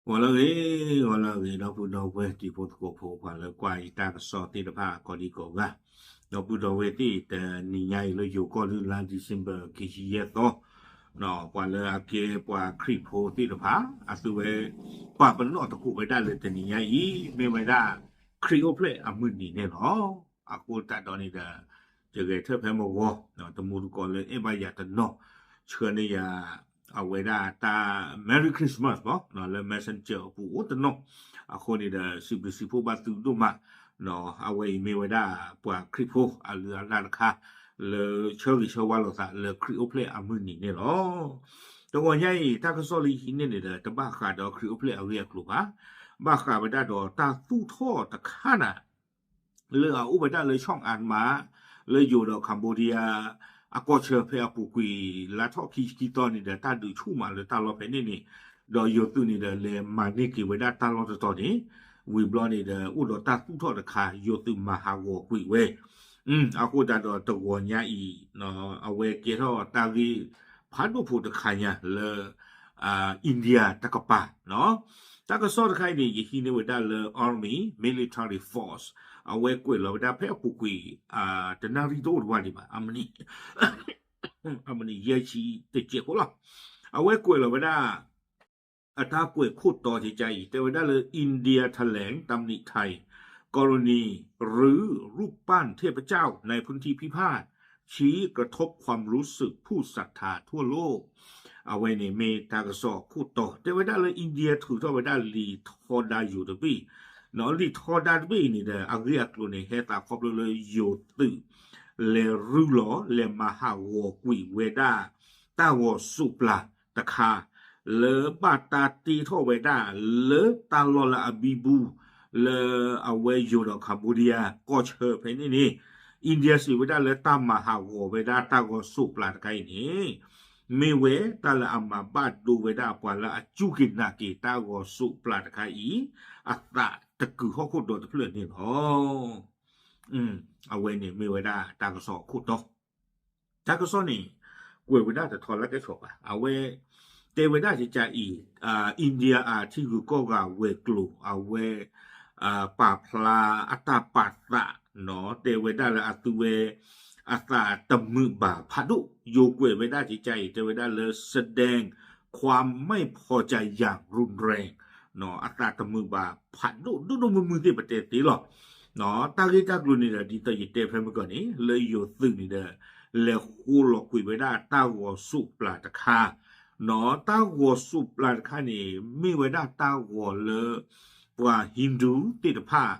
ဂီၤလၢအဂ့ၤ, ဂီၤလၢအဂ့ၤ ဒီပုၢ်ဒီဝဲၢ်တံၤဖိသကိးဖိ ပှၤလၢကွၢ်ယတၢ်ကစီၣ်သ့ၣ်တဖၣ်ကိးဒံကိးဂၤ, ဒီပုၢ်ဒီဝဲၢ်သ့ၣ် တနံၤညါအံၤလၢယိၤကီၢ်ဒုလါ December ခံဆံယဲၢ်သီ, ပှၤလၢအကဲပှၤခရံာ်ဖိသ့ၣ်တဖၣ် အသုဝဲ ပာ်ပနီၣ်သကိးဝဲဒၣ်လၢတနံၤညါအံၤ မ့ၢ်ဝဲဒၣ် ခရံာ်အိၣ်ဖျဲၣ်အမုၢ်နံၤန့ၣ်လီၤ. အဃိသတးဒီးန့ၣ်ဒီး ယဂဲၤထၢၣ်ဖဲမဂီၤ တမူတကိးလၢအဲၣ်ဘၣ်ယၤတနီၤ ဆှၢန့ၢ်ယၤ အဝဲဒၣ်တၢ် Merry Christmas မး လၢ Messenger အပူၤအိၣ်တနီၤ, အဃိန့ၣ်ဒီး စံးဘျုးစံးဖှိၣ်ဘၣ်သုဒိၣ်မး, အဝဲအံၤမ့ၢ်ဝဲဒၣ်ပှၤခရံာ်ဖိအလုၢ်အလၢ်တခါ လၢဆၢဂ့ၤဆၢဝါလိာ်သးလၢခရံာ်အိၣ်ဖျဲၣ်အမုၢ်နံၤန့ၣ်လီၤ. တဂီၤညါအံၤ တၢ်ကစီၣ်လၢယဟံးန့ၢ်န့ၣ်ဒီး တဘၣ်ဃးဒီးခရံာ်အိၣ်ဖျဲၣ်အဂ့ၢ်အကျိၤဘၣ်, ဘၣ်ဃးဝဲဒၣ်ဒီးတၢ်သူၣ်ထီၣ်တခါနၤ လၢအအိၣ်ဝဲဒၣ်လၢ Chong An မး လၢယိၤဒီး Cambodia အကီၢ်ဆၢဖဲအပူၤကွံာ် လါထီၣ်ခံဆံခံသီန့ၣ်ဒီး တၢ်ဒုးဆူၣ်မးလၢတၢ်လီၢ်ဖဲန့ၣ်န့ၣ်, ဒီးယိၤသုးန့ၣ်ဒီး လဲၤမၤန့ၢ်က့ၤဝဲဒၣ်တၢ်လီၢ်တတီၤန့ၣ်, ဝံၤဘျီန့ၣ်ဒီး အိၣ်ဒီးတၢ်သူၣ်ထီၣ်တခါ ယိၤသုးမၤဟးဂီၤကွံာ်ဝဲ အဃိသတးဒီးတဂီၤညါအံၤ အဝဲကဲထီၣ်တၢ်ဂ့ၢ်ဖးဒိၣ်ဖိတခါညါလၢ India တကပၤ, တၢ်ကစီၣ်တခါအံၤန့ၣ် ယဟံးန့ၢ်ဝဲဒၣ်လၢ Army Military Force အဝဲကွဲးလီၤဝဲဒၣ်ဖဲအပူၤကွံာ် တနၣ်ရံၣ်တအိၣ်တဝၢ်ဒံးဘၣ်, အမနံၤယဲၢ်ဆံတစဲးဖိလီၤ. အဝဲကွဲးလီၤဝဲဒၣ် အတၢ်ကွဲးခိၣ်တီကကါအံၤ တဲဝဲဒၣ်လၢ India แถลงตำหนิไทย กรณีรื้อรูปปั้นเทพเจ้าในพื้นที่พิพาท ชี้กระทบความรู้สึกผู้ศรัทธาทั่วโลก အဝဲန့ၣ်မ့ၢ်တၢ်ကစီၣ်ခိၣ်တီ တဲဝဲဒၣ်လၢ India ထုးထီၣ်ဝဲဒၣ်လံာ်ထီဒါယိၤတဘ့ၣ်, လံာ်ထီဒါတဘ့ၣ်အံၤန့ၣ်ဒီး အဂ့ၢ်အကျိၤန့ၣ် ဟဲသးခီဖျိလၢယိၤသုး လဲၤရူလီၤ လဲၤမၤဟးဂီၤကွံာ်ဝဲဒၣ် တၢ်ဂီၤစိးပျၤတခါ လၢဘၣ်တၢ်တ့ထီၣ်ဝဲဒၣ် လၢတၢ်လီၢ်လၢအဘံဘူ လၢအဝဲယိၤဒီး Cambodia ကီၢ်ဆၢဖဲန့ၣ်န့ၣ်, India စံးဝဲဒၣ်လၢတၢ်မၤဟးဂီၤဝဲဒၣ်တၢ်ဂီၤစိးပျၤတခါအံၤန့ၣ် မ့ၢ်ဝဲတၢ်လၢအမၤဘၣ်ဒိဝဲဒၣ်ပှၤလၢအစူၢ်က့ၤနာ်က့ၤတၢ်ဂီၤစိးပျၤတခါအံၤ အသးတကုာ်ဟီၣ်ခိၣ်ဒီတဖျၢၣ်န့ၣ်လီၤ. အဝဲန့ၣ်မ့ၢ်ဝဲဒၣ်တၢ်ကစီၣ်အခိၣ်တီ တၢ်ကစီၣ်န့ၣ် ကွဲးဝဲဒၣ်တထီလၢကဲဆီဘၣ်. အဝဲတဲဝဲဒၣ်ကကါအံၤ India အထံဂုၤကီၢ်ဂၤဝဲၤကျိၤ အဝဲ ပာ်ဖျါအတၢ်ပာ်သး တဲဝဲဒၣ်လၢအသုဝဲ အသးတမုာ်ဘၣ်ဖးဒိၣ် ယိၤကွဲးဝဲဒၣ်ကကါအံၤ တဲဝဲဒၣ်လၢ แสดงความไม่พอใจอย่างรุนแรง အသးတမုာ်ဘၣ်ဖးဒိၣ်ဒိၣ်ဒိၣ်မုၢ်မုၢ်သ့ၣ်ပတဲသ့လီၤ. တၢ်ဂ့ၢ်တၢ်ကျိၤန့ၣ်ဒီး ဒ်သိးယတဲဖဲမုၢ်ကီၢ်န့ၣ် လၢယိၤသုးန့ၣ်ဒီး လဲၤဃိလီၤကွံာ်ဝဲဒၣ်တၢ်ဂီၤစိးပျၤတခါ, တၢ်ဂီၤစိးပျၤတခါန့ၣ် မ့ၢ်ဝဲဒၣ်တၢ်ဂီၤလၢ ပှၤ Hindu သ့ၣ်တဖၣ်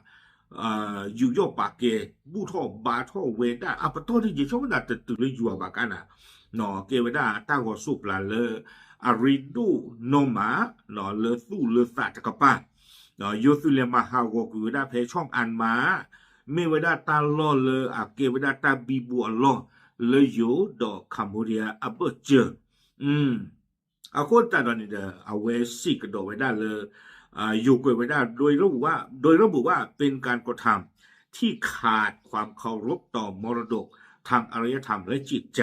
ယူးယီၣ်ပာ်ကဲ ဘူၣ်ထီၣ်ဘါထီၣ်ဝဲဒၣ် အပတီၢ်ဒ်ယဆိကမိၣ်သးတတုၤလၢယွၤဘၣ်ကါနၤ, ကဲဝဲဒၣ်တၢ်ဂီၤစိးပျၤလၢ အရ့ဒိၣ်နီၢ်မး လၢသူၣ်လၢသးတကပၤ, ယိၤသုးလဲၤမၤဟးဂီၤကွံာ်ဝဲဒၣ်ဖဲ Chong An မး မ့ၢ်ဝဲဒၣ်တၢ်လီၢ်လၢအကဲဝဲဒၣ်တၢ်ဘံဘူအလီၢ် လၢယိၤဒီး Cambodia အဘၢၣ်စၢၤ အဃိသတးဒီးန့ၣ်ဒီး အဝဲစံးကဒီးဝဲဒၣ်လၢ ယိၤကွဲးဝဲဒၣ် โดยระบุว่า โดยระบุว่าเป็นการกระทำที่ขาดความเคารพต่อมรดกทางอารยธรรมและจิตใจ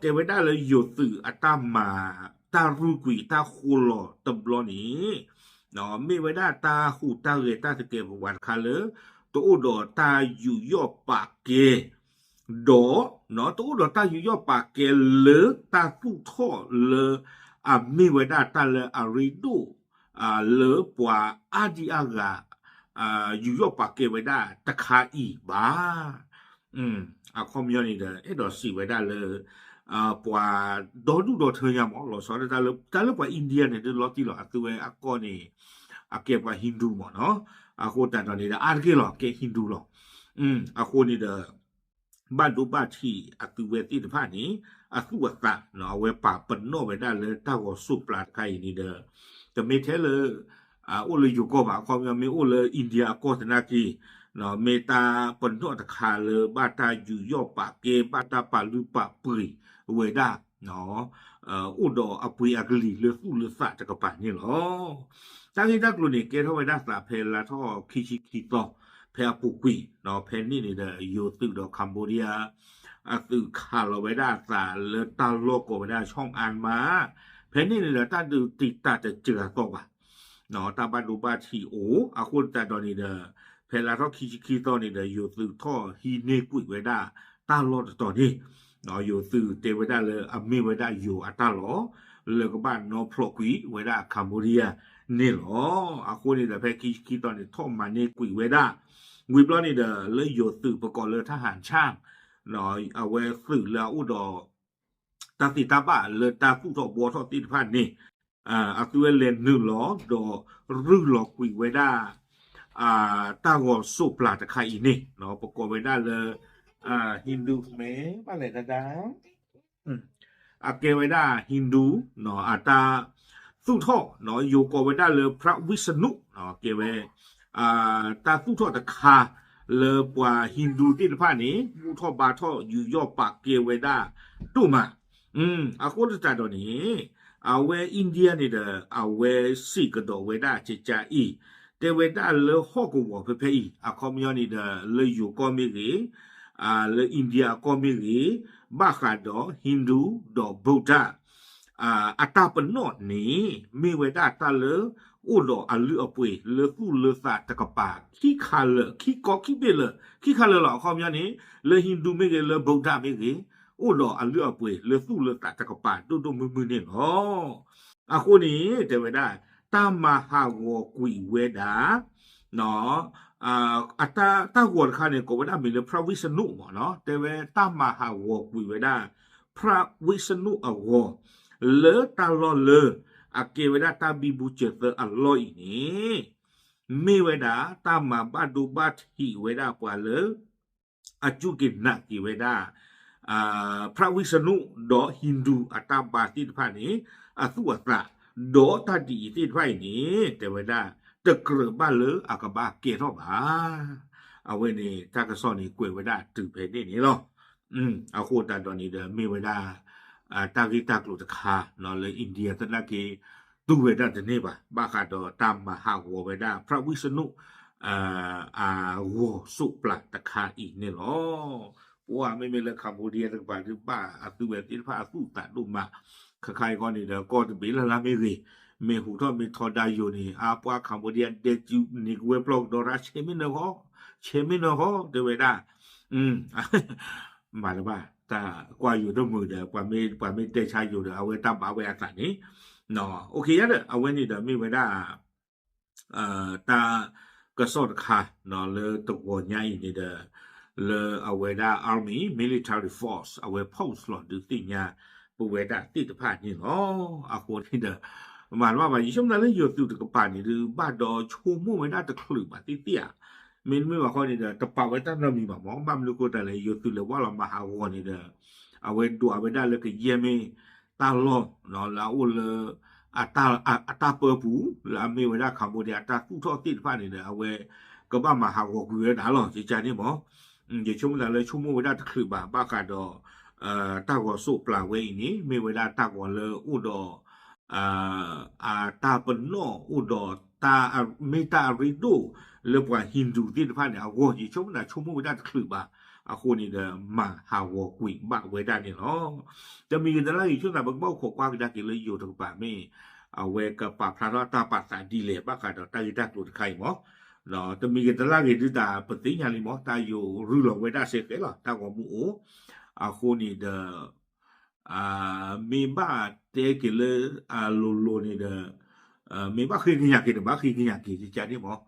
တဲဝဲဒၣ်လၢယိၤသုးအတၢ်မၤ တၢ်ရူကွံာ်တၢ်ဃိလီၤတဘျီန့ၣ် မ့ၢ်ဝဲဒၣ်တၢ်ဟူးတၢ်ဂဲၤတၢ်သကဲးပဝးတခါလၢ တအိၣ်ဒီးတၢ်ယူးယီၣ်ပာ်ကဲ ဒီး တအိၣ်ဒီးတၢ်ယူးယီၣ်ပာ်ကဲလၢတၢ်သူၣ်ထီၣ်လၢ အမ့ၢ်ဝဲဒၣ်တၢ်လၢအရ့ဒိၣ် လၢပှၤအါဒံအါဂၤ ယူးယီၣ်ပာ်ကဲဝဲဒၣ်တခါအံၤဘၣ်. အခီပညီန့ၣ်ဒီး အဲၣ်ဒိးစံးဝဲဒၣ်လၢ ပှၤဒီဒူၣ်ဒီထၢညါမး လီၤဆီဒၣ်တၢ်လၢ တၢ်လၢပှၤ India န့ၣ် ဒုးလီၤတံၢ်လီၤ အသုဝဲအကီၢ်န့ၣ် အကဲပှၤ Hindu မးနီၤ. အဃိသတးဒီးန့ၣ်ဒီး အါတက့ၢ်လီၤ ကဲ Hindu လီၤ. အဃိန့ၣ်ဒီး ဘၣ်ဒိဘၣ်ထံးအသုဝဲသ့ၣ်တဖၣ်န့ၣ် အသူၣ်အသး အဝဲပာ်ပနီၣ်ဝဲဒၣ်လၢတၢ်ဂီၤစိးပျၤတခါအံၤန့ၣ်ဒီး တမ့ၢ်ထဲလၢ အိၣ်လၢယိၤကီၢ်ဘၣ် အခီပညီမ့ၢ်အိၣ်လၢ India အကီၢ်သနာ်က့ မ့ၢ်တၢ်ပနီၣ်တခါလၢဘၣ်တၢ်ယူးယီၣ်ပာ်ကဲ ဘၣ်တၢ်ပာ်လုၢ်ပာ်ပှ့ၤဝဲဒၣ် အိၣ်ဒီးအပှ့ၤအကလံၤလၢသူၣ်လၢသးတကပၤန့ၣ်လီၤ. တၢ်ဂ့ၢ်တၢ်ကျိၤန့ၣ် ကဲထီၣ်ဝဲဒၣ်သးဖဲလါထီၣ်ခံဆံခံသီ ဖဲအပူၤကွံာ် ဖဲန့ၣ်န့ၣ်ဒီး ယိၤသုးဒီး Cambodia အသုးခးလီၤဝဲဒၣ်အသးလၢတၢ်လီၢ်ကိးဝဲဒၣ် Chong An မး ဖဲန့ၣ်န့ၣ်ဒီး တၢ်ဒုးတံာ်တာ်တစှၤသီဘၣ်. တၢ်ဘၣ်ဒိဘၣ်ထံးအိၣ် အဃိသတးဒီးန့ၣ်ဒီး ဖဲလါထီၣ်ခံဆံခံသီန့ၣ်ဒီး ယိၤသုးထီၣ်ဟံးန့ၢ်ကွံာ်ဝဲဒၣ်တၢ်လီၢ်တတီၤန့ၣ် ယိၤသုးတဲဝဲဒၣ်လၢအမ့ၢ်ဝဲဒၣ်ယိၤအတၢ်လီၢ် လၢကဘၣ်နီဖျိးကွံာ်ဝဲဒၣ် Cambodia န့ၣ်လီၤ. အဃိန့ၣ်ဒီး ဖဲခံဆံခံသီန့ၣ် ထီၣ်မၤန့ၢ်ကွံာ်ဝဲဒၣ် ဝံၤဘျီန့ၣ်ဒီး လၢယိၤသုးပကိးလၢ ทหารช่าง အဝဲသုးလၢအအိၣ်ဒီး တၢ်သ့တၢ်ဘၣ်လၢတၢ်သူၣ်ထီၣ်ဘှီထီၣ်သ့ၣ်တဖၣ်န့ၣ် အသုဝဲလဲၤနုာ်လီၤဒီးရူၢ်လီၤကွံာ်ဝဲဒၣ် တၢ်ဂီၤစိးပျၤတခါအံၤန့ၣ် ပကိးဝဲဒၣ်လၢ Hindu မ့ၢ်ဘၣ်လဲၣ်ဒၣ်ဒၣ် အကဲဝဲဒၣ် Hindu အတၢ်သူၣ်ထီၣ် ယိၤကိးဝဲဒၣ်လၢ พระวิษณุ ကဲဝဲ တၢ်သူၣ်ထီၣ်တခါ လၢပှၤ Hindu သ့ၣ်တဖၣ်န့ၣ် ဘူၣ်ထီၣ်ဘါထီၣ်ယူးယီၣ်ပာ်ကဲဝဲဒၣ်ဒိၣ်မး အဃိသတးဒီးန့ၣ် အဝဲ India န့ၣ်ဒီး အဝဲစံးကဒီးဝဲဒၣ်ကကါအံၤ တဲဝဲဒၣ်လၢဟီၣ်ကဝီၤဖဲဖဲအံၤ အခီပညီန့ၣ်ဒီး လၢယိၤကီၢ်မ့ၢ်ဂ့ၤ လၢ India အကီၢ်မ့ၢ်ဂ့ၤ ဘၣ်ဃးဒီး Hindu ဒီး Buddha အတၢ်ပနီၣ်န့ၣ် မ့ၢ်ဝဲဒၣ်တၢ်လၢ အိၣ်ဒီးအလုၢ်အပှ့ၤ လၢသူၣ်လၢသးတကပၤ ခံခါလၢာ် ခံကီခံဘ့ၣ်လၢာ် ခံခါလၢာ်လီၤ. အခီပညီန့ၣ် လၢ Hindu မ့ၢ်ဂ့ၤ လၢ Buddha မ့ၢ်ဂ့ၤ အိၣ်ဒီးအလုၢ်အပှ့ၤ လၢသူၣ်လၢသးတကပၤ ဒိၣ်ဒိၣ်မုၢ်မုၢ်န့ၣ်လီၤ. အဃိန့ၣ် တဲဝဲဒၣ် တၢ်မၤဟးဂီၤကွံာ်ဝဲဒၣ် တၢ်ဂီၤတခါန့ၣ် ကိးဝဲဒၣ်မ့ၢ်လၢ พระวิษณุ မ့ၢ်နီၤ တဲဝဲတၢ်မၤဟးဂီၤကွံာ်ဝဲဒၣ် พระวิษณุ အဂီၤ လၢတၢ်လီၢ်လၢ အကဲဝဲဒၣ်တၢ်ဘံဘူစၢၤသၢအလီၢ်အံၤန့ၣ် မ့ၢ်ဝဲဒၣ်တၢ်မၤဘၣ်ဒိဘၣ်ထံးဝဲဒၣ်ပှၤလၢ အစူၢ်က့ၤနာ်က့ၤဝဲဒၣ် พระวิษณุ ဒီး Hindu အတၢ်ဘါသ့ၣ်တဖၣ်န့ၣ် အသူၣ်အသး ဒီးတၢ်ဒ်အံၤသ့ၣ်တဖၣ်အံၤန့ၣ် တဲဝဲဒၣ် တကြၢးဘၣ်လၢအကဘၣ်ကဲထီၣ်ဘၣ်. အဝဲန့ၣ် တၢ်ကစီၣ်န့ၣ် ကွဲးဝဲဒၣ်တုၤဖဲန့ၣ်န့ၣ်လီၤ. အဃိသတးဒီးန့ၣ်ဒီး မ့ၢ်ဝဲဒၣ် တၢ်ဂ့ၢ်တၢ်ကျိၤတခါ လၢ India သနာ်က့ တူၢ်ဝဲဒၣ်တန့ၢ်ဘၣ် ဘၣ်ဃးဒီးတၢ်မၤဟးဂီၤဝဲဒၣ် พระวิษณุ အဂီၤစိးပျၤတခါအံၤန့ၣ်လီၤ. ပှၤမ့မ့ၢ်လၢ Cambodia တကပၤဒုးဘၣ်အသုဝဲသ့ၣ်တဖၣ်အသူၣ်အသးဒိၣ်မး, ခဲခါအံၤဃီန့ၣ်ဒီး ကီၢ်တဘ့ၣ်လၢ်လၢ်မ့ၢ်ဂ့ၤ, မ့ၢ်ဟူးထီၣ်မ့ၢ်ထီဒါယိာ်န့ၣ် အါပှၤ Cambodia ဒဲကၠူန့ၣ်ကဝဲပျီကဒီးရၣ် ဆဲးမ့ၢ်နၢၤဃီ, ဆဲးမ့ၢ်နၢၤဃီ တဲဝဲဒၣ် မၤတဘၣ် တၢ်ကွၢ်ယိာ်တမုာ်ဒီး ပှၤမ့ၢ်တဲဆါယိာ်ဒီး အဝဲတၢ်ဘၣ်ဝဲအသးန့ၣ်, အိၣ်ခ့ယါဒီး အဝဲန့ၣ်ဒီးမ့ၢ်ဝဲဒၣ် တၢ်ကစီၣ်တခါ လၢတဂီၤညါအံၤန့ၣ်ဒီး လၢအဝဲဒၣ် Army Military Force အဝဲ post လီၤဒုးသ့ၣ်ညါ ပဝဲဒၣ်သ့ၣ်တဖၣ်န့ၣ်လီၤ. အဃိန့ၣ်ဒီး မၤတဘၣ်ဘၣ် ယဆိကမိၣ်လၢယိၤသုးတကပၤန့ၣ်ဒုး ဘၣ်ဒီးဆိကမိၣ်ဝဲဒၣ်တချုးဘၣ်သ့ၣ်သ့ၣ်ဧါ, မ့တမ့ၢ်ဘၣ်ဃီန့ၣ်ဒီး တပာ်ဝဲတၢ်နီတမံၤဘၣ်မး, ဘၣ်မနုၤအဃိတၢ်လဲၣ် ယိၤသုးလဲၤဝဲလီၤမၤဟးဂီၤန့ၣ်ဒီး အဝဲဒွးဝဲဒၣ်လၢကယဲၢ်မ့ၢ်တၢ်လီၢ် လၢအအိၣ်လၢ အတၢ်ပၢပူၤ လၢအမ့ၢ်ဝဲဒၣ် Cambodia အတၢ်သူၣ်ထီၣ်သ့ၣ်တဖၣ်န့ၣ်ဒီး အဝဲကဘၣ်မၤဟးဂီၤကွံာ်ဝဲဒၣ်လီၤ ကကါန့ၣ်မး, ယဆိကမိၣ်သးလၢဆိကမိၣ်ဝဲဒၣ်တချုးဘၣ် ဘၣ်ဃးဒီး တၢ်ဂီၤစိးပျၤဝဲအံၤန့ၣ် မ့ၢ်ဝဲဒၣ်တၢ်ဂီၤလၢအိၣ်ဒီး အတၢ်ပနီၣ်အိၣ်ဒီး မ့ၢ်တၢ်အရ့ဒိၣ်လၢပှၤ Hindu သ့ၣ်တဖၣ်န့ၣ် အဂီၢ် ယဆိကမိၣ်သးဆိကမိၣ်ဝဲဒၣ်တချုးဘၣ်, အဃိန့ၣ်ဒီး မၤဟးဂီၤကွံာ်ဘၣ်ဝဲဒၣ်န့ၣ်လီၤ. တမံၤဂ့ၤတလါဂ့ၤ ဆိကမိၣ်သး ပကဘၣ်အိၣ်ခိးကွၢ်ကဒါက့ၤလၢယိၤတကပၤမ့ၢ် အဝဲကပာ်ဖျါထီၣ်တၢ်ပာ်သးဒ်လဲၣ် ဘၣ်ဃးဒီးတၢ်ဂ့ၢ်တၢ်ကျိၤတခါအံၤမး, တမံၤဂ့ၤတလါဂ့ၤဒုးတၢ်ပသ့ၣ်ညါလံမး တၢ်ယိၤရူၢ်လီၤဝဲဒၣ်စ့ၢ်ကီးလီၤ တၢ်ဂီၤမူအိၣ်, အဃိန့ၣ်ဒီး မ့ၢ်ဘၣ်တဲက့ၤလၢအလိၤလိၤန့ၣ်ဒီး မ့ၢ်ဘၣ်ဃ့ကညးက့ၤန့ၣ် ဘၣ်ဃ့ကညးက့ၤ ကကါန့ၣ်မး,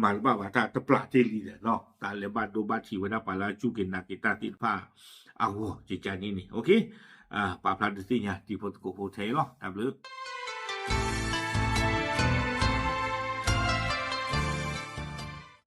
မၤတဘၣ်ဘၣ်တၢ်တပျၢ်တ့ၢ်လံဒီး တၢ်လဲၤဘၣ်ဒိဘၣ်ထံးဝဲဒၣ်ပှၤလၢအစူၢ်က့ၤနာ်က့ၤတၢ်သ့ၣ်တဖၣ်အဂီၢ် ကကါန့ၣ်န့ၣ် ပာ်ဖျါဒုးသ့ၣ်ညါတံၤဖိသကိးဖိထဲအံၤလီၤ တၢ်ဘျုး